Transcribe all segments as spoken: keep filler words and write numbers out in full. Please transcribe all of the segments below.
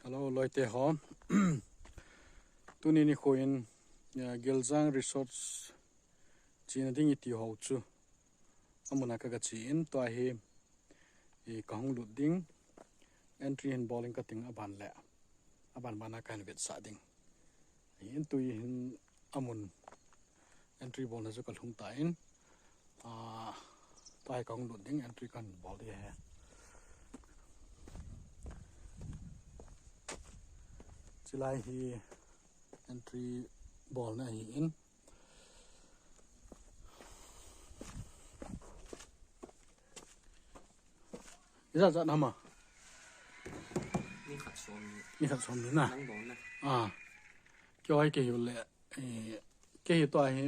Hello, loite ho. Tuni nikho in, eh, Geljang Resorts chena ding iti ho chu amun a ka ga che in, tua hi, eh, ka hung lut ding, entry hin bol in ka ting, aban le, aban ban a ka hin vetsah ding. Hin tui hin amun entry bolna chu ka lhung tan, ah, tua hi ka hung lut ding, entry ka hin bol ding ahi. Chulai hi entry bolna ahi in. Ijat jat ham a? Ni khat som ni. Ni khat som ni na. Lang bol na. Ah. Kei hi kei hi le, eh, kei hi tua hi,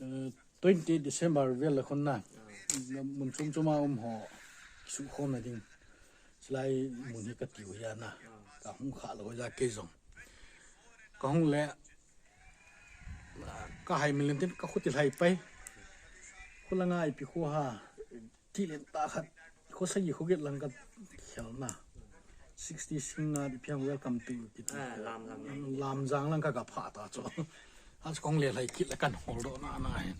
eh, twenty December vel le khun na. Ah. Mun chom chom a um ho sukhomna ding. Chulai mun hi ka tiu ahi na. Ah. Ka hung kha lou ahi kei jong. Ka hung le, ka hai milen tin ka khuti lhai pai. Khulanga ipi khu ha. Ti len ta khat. Khu sagi khu get lang ka khel na. Sixty sing a ipi ham welcome to kiti. Ah, lam, lam, lam. Lamjang lang ka ga pha ta chu. Ha chu kong le lhai kit le kan hol doh na na hin.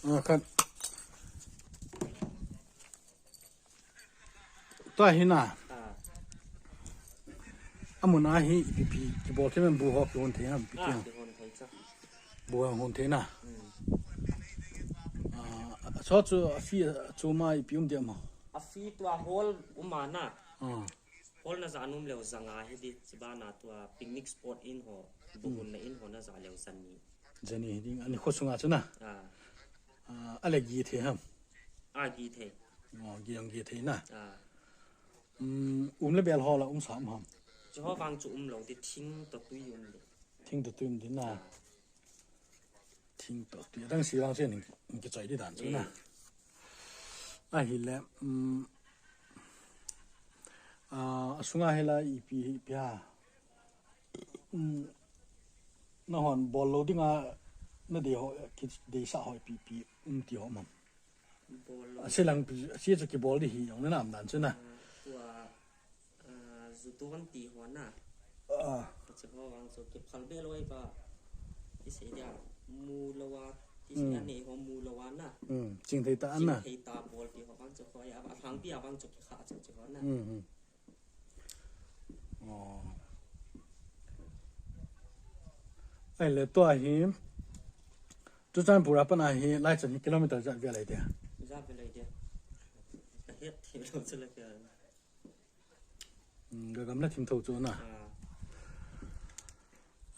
Ah, khat. Tua hi na. Ah. Amun a hi ipi ipi kibol thei em, bu ho kihon thei ham, ipi ipi Ah, ham. Kihon thei cha. Bu ho hon thei na. Hmm. Ah, so chu a fee chu ma ipi um dia ma. A fee tua hall um a na. Ah. Hall na ja um leu ja nga hi di, chubana tua picnic spot in ho, bu hon na in ho na ja leu ja ni. Ja ni hi ding, ani kho sunga chu na. Ah. Ah, a le gi thei ham. A gi thei. Oh, gi ang gi thei na. Ah. Um, um le bel ho la um sam ham. Chu ho vang chu um lou di, thing to tui um di. Thing to tui um di na. Ah. Thing to tui. Dang si vang chen ki choi di dan chu na. Eh. Ahi le, um, ah, a sunga hi la ipi, ipi ha. Um, na hon bol lou dinga na dei ho, ki dei sa ho ipi, ipi, um ti ho mam. Bol lou. A se lang pi, a se chu kibol di hi, jong na nam dan chu na. Ah, tua, ah, ju don ti ho na. Ah. Ka che ho vang chu kiphal be lou ai ba. Ki sei dia mu lou a, ki sei a nei ho mu lou a na. Hmm, ching thei ta an na. Ching thei ta bol ti ho vang chu ho ya, a lhang pi a vang chu kikha chu chu ho na. Hmm, hmm. Oh. Ai le tua hi. Churachandpur a pat a hi lai chan hi kilometer ijat vel lai dia. Ijat vel lai dia. Ka het thei lou chu la ka. Hmm, ga gam la thim tho chu na. Ah.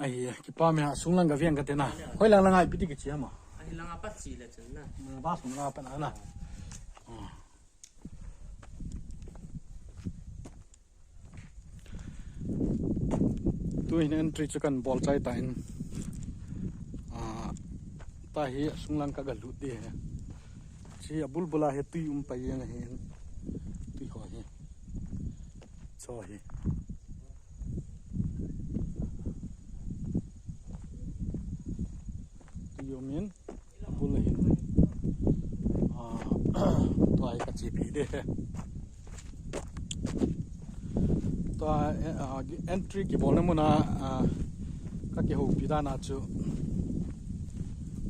Ahi, kipa me a sung lang ga veng ka te na. Hoi lang lang a ipi ti kichi ham a. Ahi lang a pat chi le chun na. Hmm, ba sung lang a pat na na. Ah. Tu hin entry chu kan bol chai ta in. Ah, ta hi sung lang ka ga lut di he. Chi a bul bul a hi tui um pai jeng ahi. Tui ho hi. Cho hi. Tui um in. Bul ahin. Ah, tua hi ka chepi de. Tua, eh, ah, entry kibolna mun a, ah, ka kihoupi dan a chu.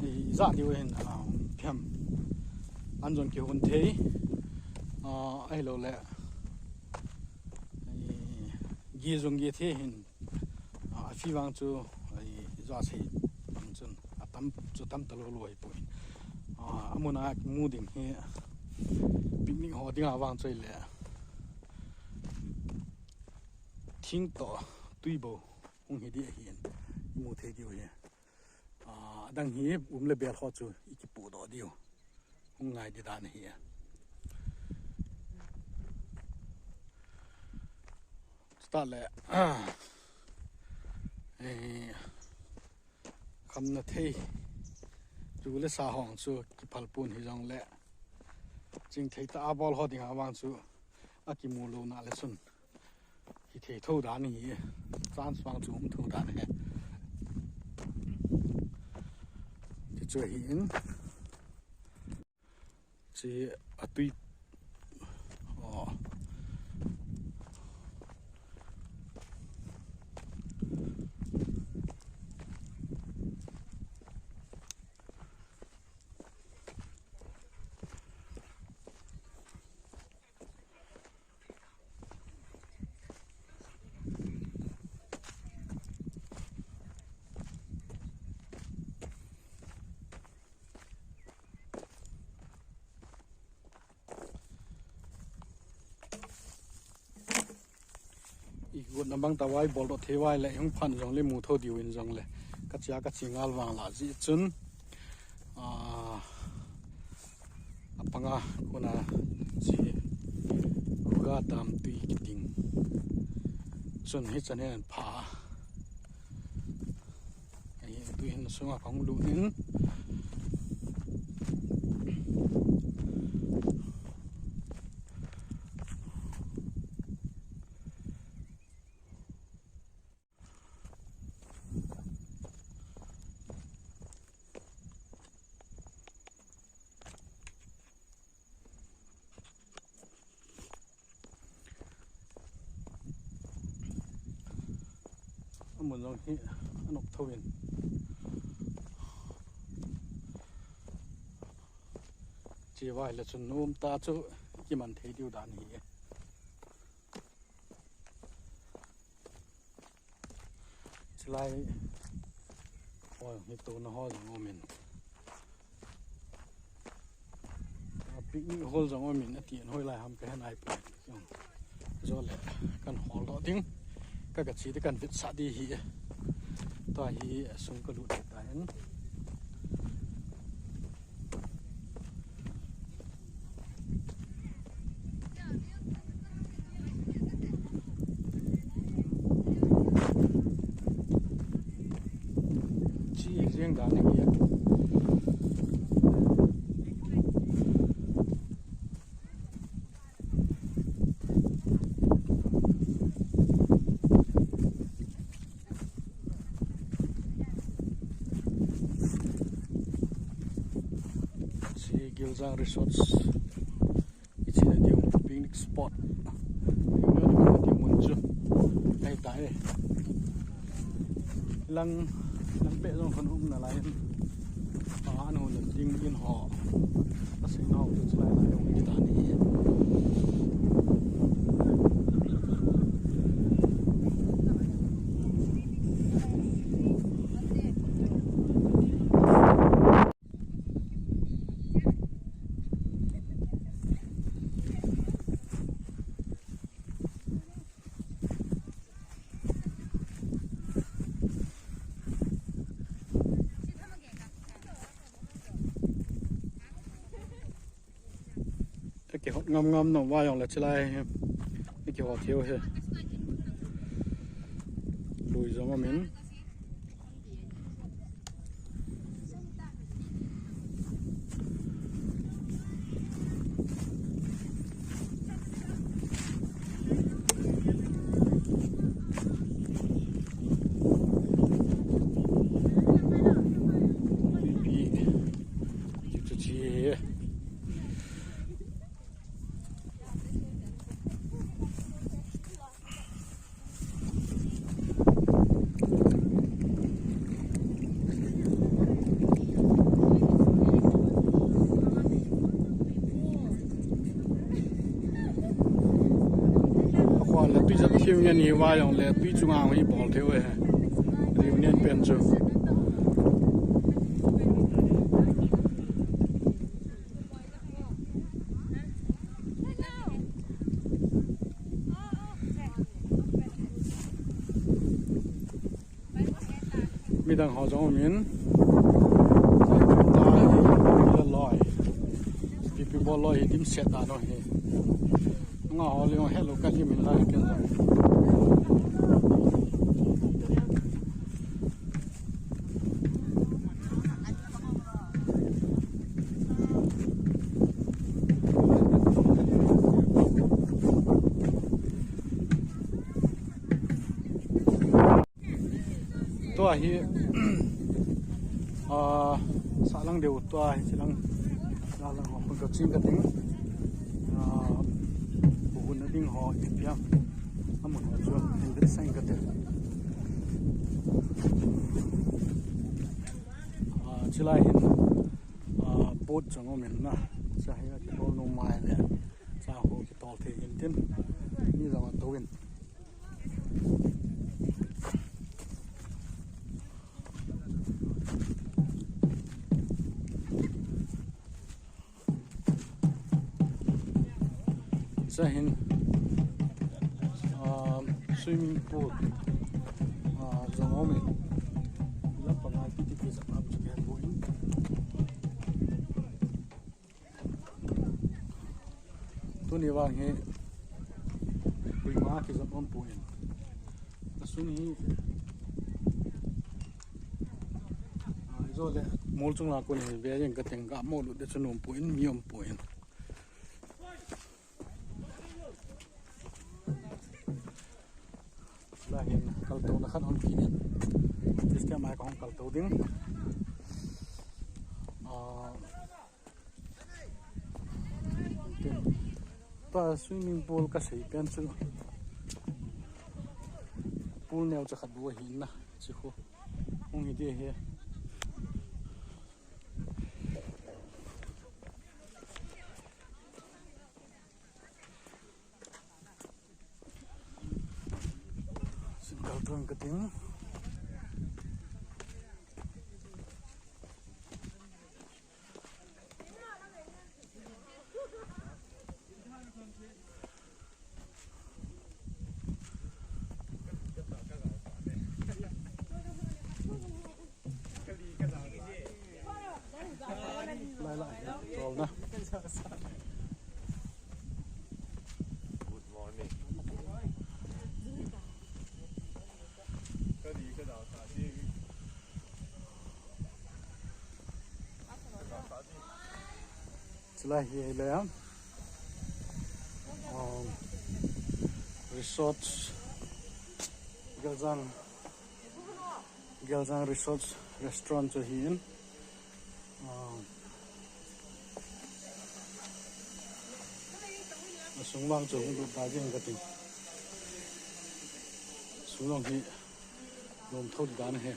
I, ijat diu hin, ah, phem. An jong kihon thei. Ah, ahilou le. I, gi jong gi thei hin. Ah, a fee vang chu, ai, ijat sei vang chun, a tam, chu tam ta lou lou ahi poi. Ah, a mun a mu ding hi, picnic ho ding a vang chu le. Thing to, tui bou, hung hi di ahin, mu thei diu hi. Ah, adang hi, um le bel ho chu, i kipu doh diu. Hung ngai di dan ahi. Chutah le, eh, khamna thei. Ju le sa ho chu kiphal pon hijong le. Ching thei ta a bol ho ding a vang chu a kimu lou na le chun. Hi thei tho dan hi, chance vang chu um tho dan hi. Ti chu ahi in. Chi atui. Oh. I gotna bang tah vai bol doh thei vai le, hung phan jong le mu tho diu in jong le. Ka chia ka chi ngal vang la ji chun. Ah, apanga kona chi kuga tam tui kiting. Chun hi chan hen pha. Ahi, tu hin sunga kahung lut in. Amun jong hi anop tho in. Chi vai le chun nom ta chu kiman thei diu dan hi. Chilai hoi hi tuna ho jong umin. Picnic hall jong umin, ati an hoi lai ham ka he nai poi. Jong. Jo le kan hol doh ding. Ka ka chi te kan vetsah di hi. Tua hi sung ka lut ta hen. Chi jeng dan ahi a. Chi Giljang Resorts. Ichi na diu picnic spot. Diu na diu mun chu. Ai tai. Lang, lang pe jong kan um na lai. Pa anu na ding in ho. Ka sei nau tu chulai lai jong kita ni. Eki hot ngam ngam nom va jong le chilai hi. Eki hot hiu hi. Lui jong amin. Pi, pi. Chu chu chi hi. Akhua le tui jat thim ngen hi va jong le tui chunga hi bol thei u he. Reunion pen chu. Midang ho jong min. Loi. Pipi bol loi hi dimset ta no hi. Nga ho le hello ka hi min lai ken. Tua hi, ah, sahlang deu tua hi silang. Alang ho ka ching ka ting. Ah, bu hun na ding ho ipi ham. Amun ho chu hin bet sang ka te. Ah, chilai hin, ah, boat jong um in na. Cha hi a kitol nom mai le. Cha ho kitol thei hin tin. Ni jong a to in. Cha hin, um, swimming pool, uh, jong um in. Lam panga kiti kisa pam chu kihen boh in. Tuni vang hi koima kijot um poi. Asung hi, ah, ijole mol chung la kon hi ve jeng ka teng ka mo lut de chu nom poi, mi um poi. Lahin kaltouna khat hung kit in. This time a kahung kaltou ding. Ah, tin. Tua swimming pool kasei pen chu. Pool neocha khat bou ahi na. Chi khu. Hung hi de hi. Sin kaltou ka ting. Lai lai, chol na. Good morning. Chulai hi le, um, resort, Geljang, Geljang Resort Restaurant chu ahin. Ah, asung vang chu hung lut ta jeng ka ting. Sung jong hi nom thou dan ahi.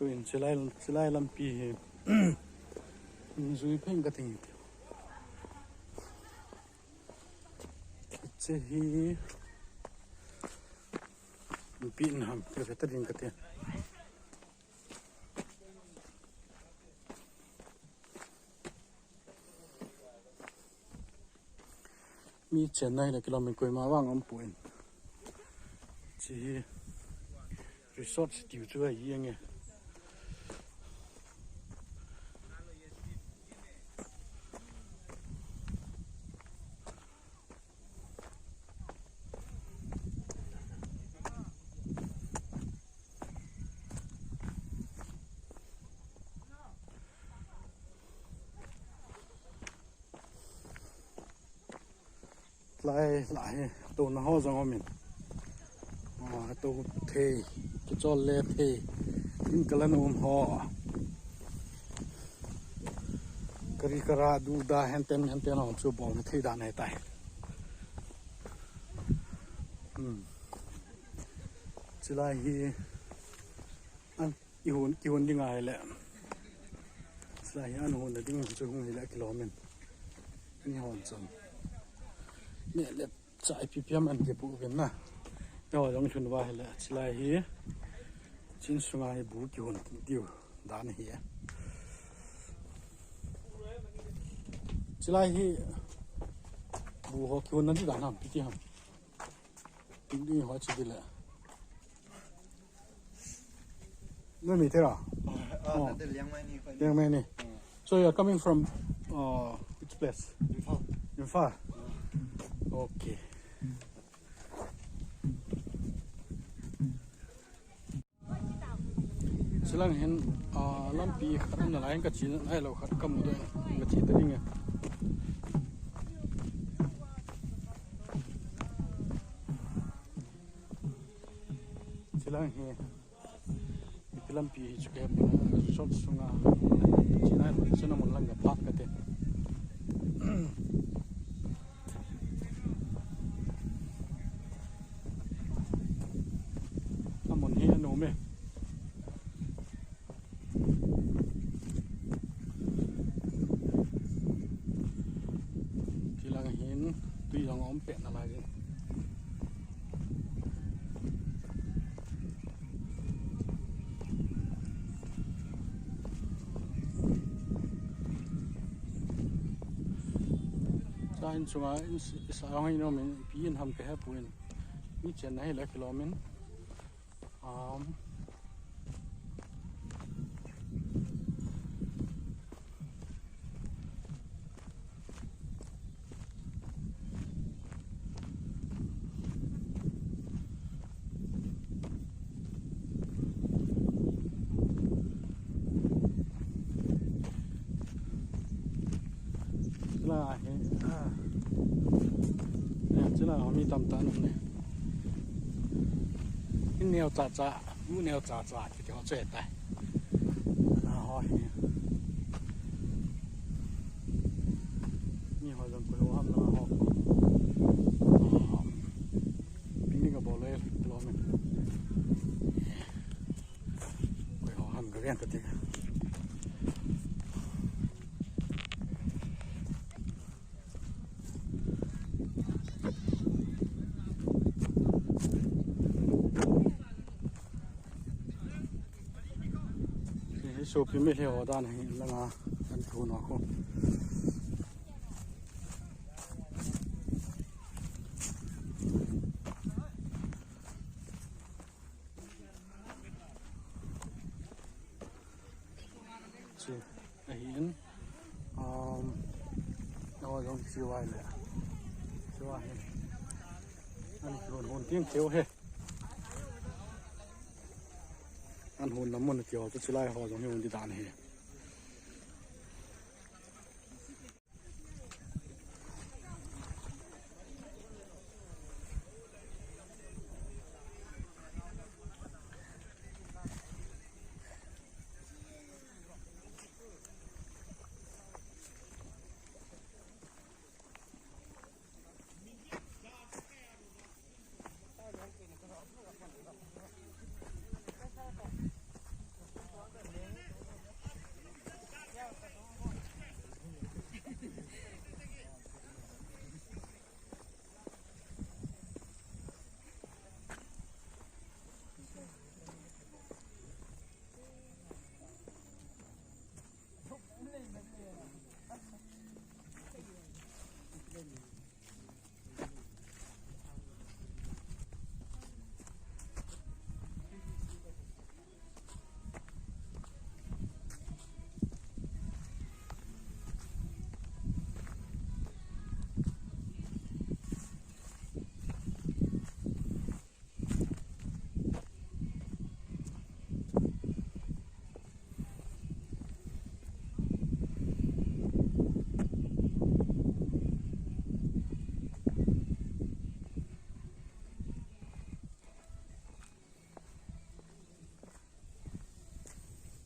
Tuin chilai, chilai lampi hi. Jui pheng ka ting. Che hi. Pi in ham, ke ta ding ka te. Mi Chennai le kilometer koima vang um poi. Chi hi resort tiu chu ahi nge. Lai, lai, touna ho jong um in. Ah, tou thei, kichol le thei. In kalan um ho. Kari kara du da henten, henten ho chu bol thei dan ahitai. Hmm. Chilai hi an ihun, kihun ding ahile. Chilai hi an hun ding chu hung hile kilom in. Ni hon chun. Ni le Cha ipi pi ham an kipu uvin na. Eiho jong lhun uva ahile, chilai hi. Chin sunga hi bu kihon diu dan ahi. Chilai hi bu ho kihon na di dan ham, ipi ti ham. Picnic ho chi di le. Nui Meitei ra? Ah, oh. Liangmai ni. Liangmai ni. Mm. So you are coming from, uh, which place? Imphal. Imphal? Mm. Okay. Chilang hin, ah, lampi khat um nalai hin kache nailou khat kamu doh in, kache ta ding e. Chilang hi, ipi lampi hi chu kahe pon, short sunga, che nailou, chuna mun lang kaphat kate. Amun hi anom e. Chilang hin tui jong aum pet nalai jin. Sa in chunga in s-, sa hung in um in, ipi in ham kahe pon. Mi chenna hile kilom in. Um. Chula hi, ah. Ya, chula mi tamtah an um e. In neo cha cha, u neo cha cha, kiti ho chu ahitai. Ah, ho hi. Mi ho jong koi ho ham na ho. Ah, picnic abol le, kilom in. Koi ho ham kaven ta ti. Hi sopi mi le ho dan hi langa kan tu na ko. Chu, ahin, um, aw, jong chiwai le. Chiwai hi. An hun hun ting theu he. An hun na mun kiu chu chilai ho jong hi hun di dan he.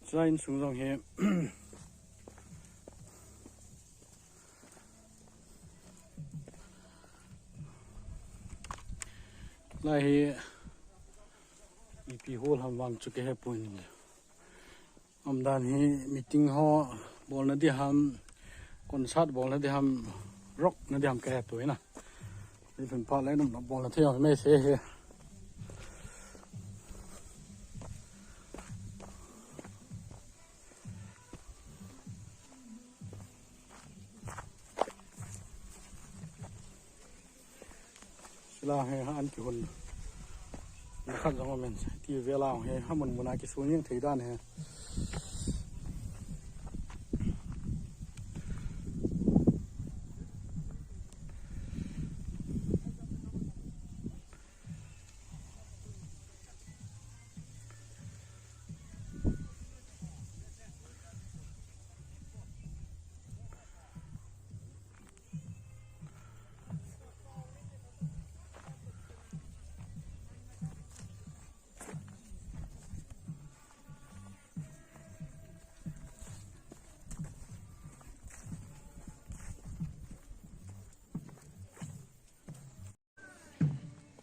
Chulai insung jong hi. Lai hi ipi hol ham vang chu kahe pon. Umdan hi meeting ho bolna di ham, concert bolna di ham, rock na di ham kahe pon na. Ni lhun phat le num bolna thei mai se he. Sila he an kihon. Nakhat jong amen. Ti vela he ha mun muna kisun jeng thei dan he.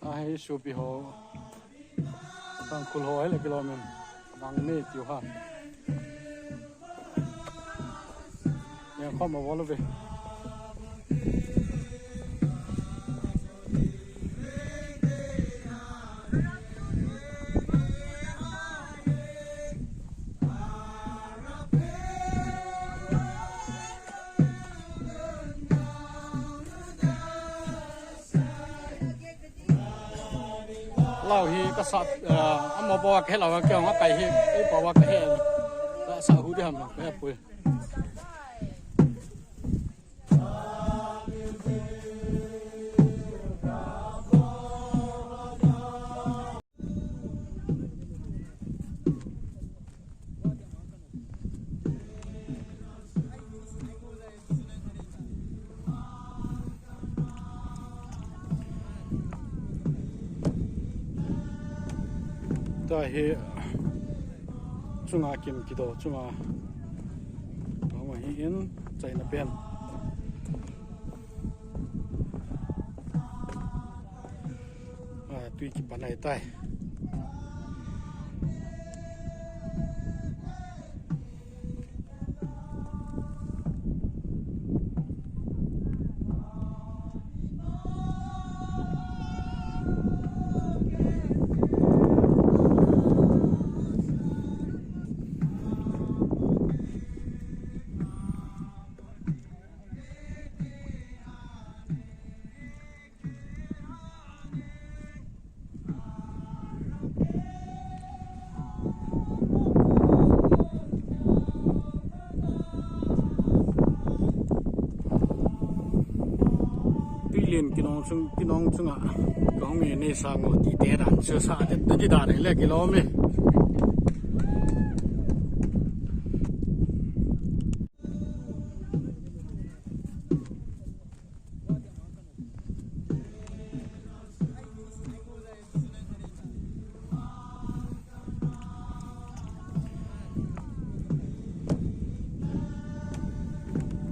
Ahi supi ho. Tangkhul ho hile kilom in. Nang me tiu ha. Yang khom a wall ve. Lau hi ka sa, eh, ama bawa ka he lau ka hong kai hi, ei bawa ka he. Ka sa hu di ham, ka he pui. Tahi chunga kim kido chunga. Ama hi in China pen. Ah, tui kipan ahitai. Tuilen kinong chung, kinong chunga kahung e nei sang o ti te dan chu sa te ti dan le kilom e.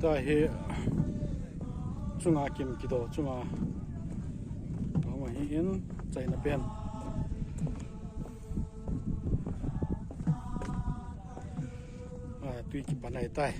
Tahi chunga kim kido chunga. Ama hi in China pen. Ah, tui kipan ahitai.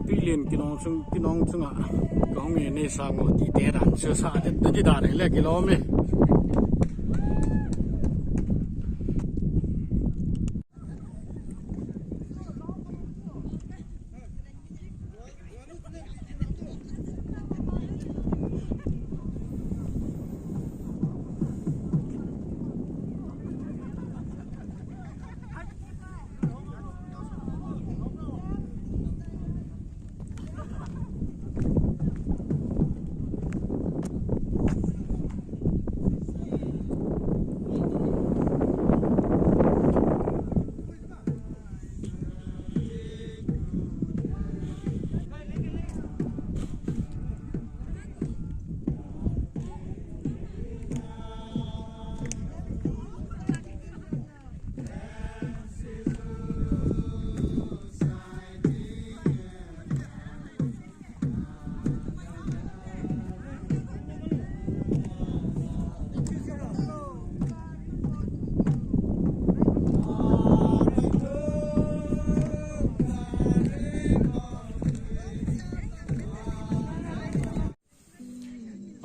Tuilen kinong chung, kinong chunga kahung e nei sang o ti te dan chu sa te ti dan le kilom e.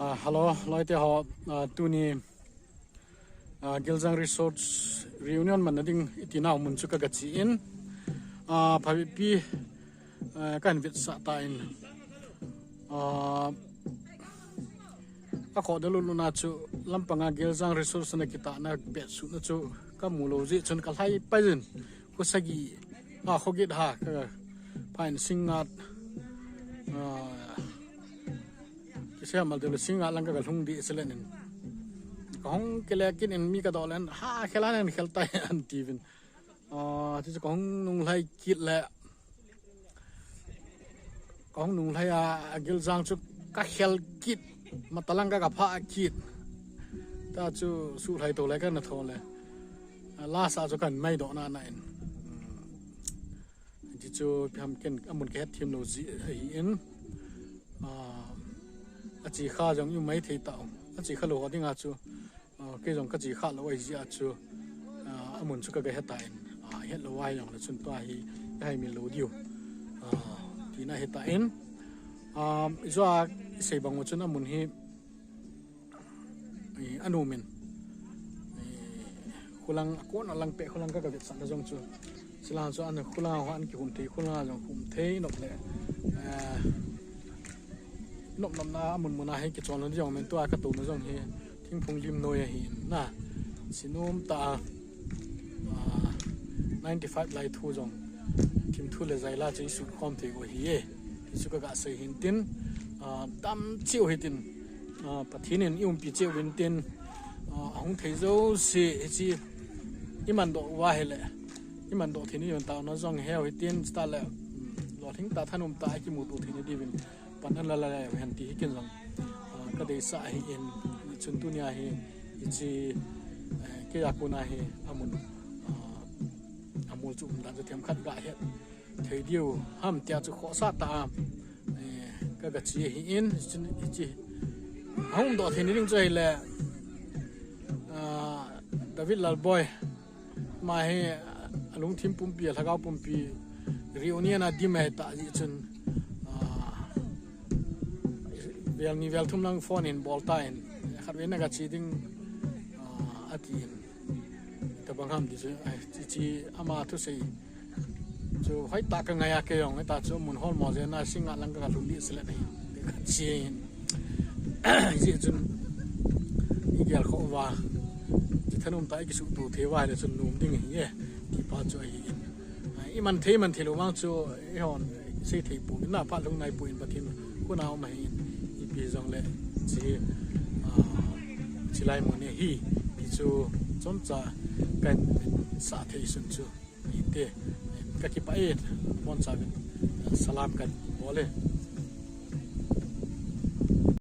Ah, hello, loite ho, ah, tuni, ah, Geljang Resource Reunion manna ding iti nau mun chu ka gachi in, ah, phabipi, ah, kan vetsah ta in, ah, a khoh da luluna chu lampanga Geljang Resource na kitahna pet suna chu ka mu lou jeh chun ka lhai pai jin. Ko sagi, a, khogit ha, ka, phain singngat, a, kisei mal deu le singngat lang ka, ka lhung di selen in. Ka hung kile kit in mi ka doh len, ha, khel a nen khel tai an tivin. A, ti chu ka hung nunglhai kit le, ka hung nunglhai a, a gil jang chu ka khel kit, matalang ka, ka pha kit. Ta chu suhlhai to le ka na tho le. A, lasa chu kan mai doh na na in. Ti chu piam ken amun ka het thim lo ji ahi in. A, a chi kha jong i mai thei ta um. A chi kha lo ho dinga chu, a, kei jong ka chi kha lo ahi ji a chu, a, amun chu ka ga het ta in. A, het lo ai jong le chun tua hi, ka hai min lo diu. A, ti na het ta in. A, i jo a i sei bang u chun amun hi, i, anu min. I, khulang, a kon a lang pe khulang ka ga vet sa na jong chu. Silang chu an khulang ho an kihum thei, khulang a jong hum thei nop le. A, nop nop na amun mun a hi kichon lo jong min tua ka to na jong hi. Thingphung lim noi ahi na. Sinum ta, a, ninety-five lai thu jong. Thim thu le jai la chu i sut khom thei u hi e. Ti chu ka ga sei hin tin, a, tam chiu hi tin, a, Pathen in i umpi chiu hin tin, a, a hung thei jo si hi chi i man doh u a hi le. I man doh thei ni yon ta na jong heu hi tin, sta le, um, lo thing ta thanum ta a kimu tu thei ni divin. Pan an la la la hen ti hi ken jong, a, ka deisah ahi in, chun tunia hi, i chi, eh, kei a kona hi, amun, a, amul chu um dan chu themkhat ga het thei diu ham tia chu khohsah ta a, eh, ka ga chi ahi in, chun i chi. Hung doh thei ni ding chu ahi le, a, David Lalboi, ma hi, a lungthim pumpi, a lhagao pumpi, reunion a dim e ta ji chun, a, vel ni vel thum lang phone in bol ta in, khat ve na ga chi ding, a, a ti in. Tabang ham ti chu, a, chi, chi ama thu sei. Chu hoi ta ka ngai a kei jong, ta chu mun hol mo je na singngat lang ka lhung di sele na hi. Ka chi in. Ji chun i gel kho va. Chi thanum ta i kisu tu thei va le chun num ding hi e. Ti pa chu ahi in. A, i man thei man thei lo vang chu i hon sei thei pu na pa lung nai pu in Pathen. Ku na um ahi in. I pi jong le chi, a, chi lai mo ne hi. Pi chu chomcha kan sa thei sun chu. Ite, ka kipah e, bon chavin, salam kan bol e.